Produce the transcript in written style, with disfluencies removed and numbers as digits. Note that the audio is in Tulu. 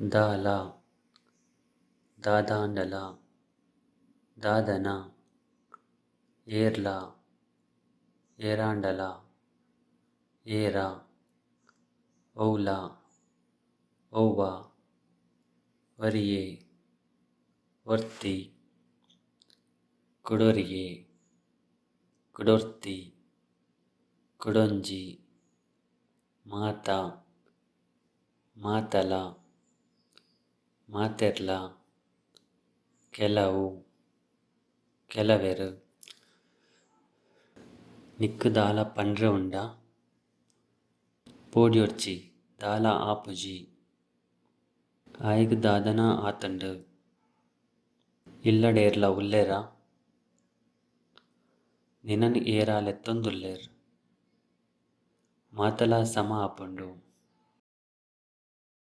ದಾಲ, ದಾದಾಂಡಲ, ದಾದನ, ಏರ್ಲ, ಏರಾಂಡಲ, ಏರ, ಒವ್ಲ, ಒವ್ವಾ, ಒರಿಯೆ, ಒರ್ತಿ, ಕುಡೊರಿಯೆ, ಕುಡೊರ್ತಿ, ಕುಡೊಂಜಿ, ಮಾತ, ಮಾತಲ, ಮಾತೆರ್ಲಾ, ಕೆಲವು, ಕೆಲವೆರ್. ನಿಕ್ಕ್ ದಾಲ ಪಂಡ್ರೆ ಉಂಡ? ಪೋಡ್ಯೊಡ್ಚಿ ದಾಲ ಆಪುಜಿ. ಆಯೆಗ್ ದಾದನ ಆತ್ಂಡ್. ಇಲ್ಲಡ್ ಏರ್ಲಾ ಉಲ್ಲೆರಾ? ನಿನನ್ ಏರಾ ಲೆತ್ತೊಂದುಲ್ಲೆರ್. ಮಾತಲಾ ಸಮ ಆಪುಂಡು.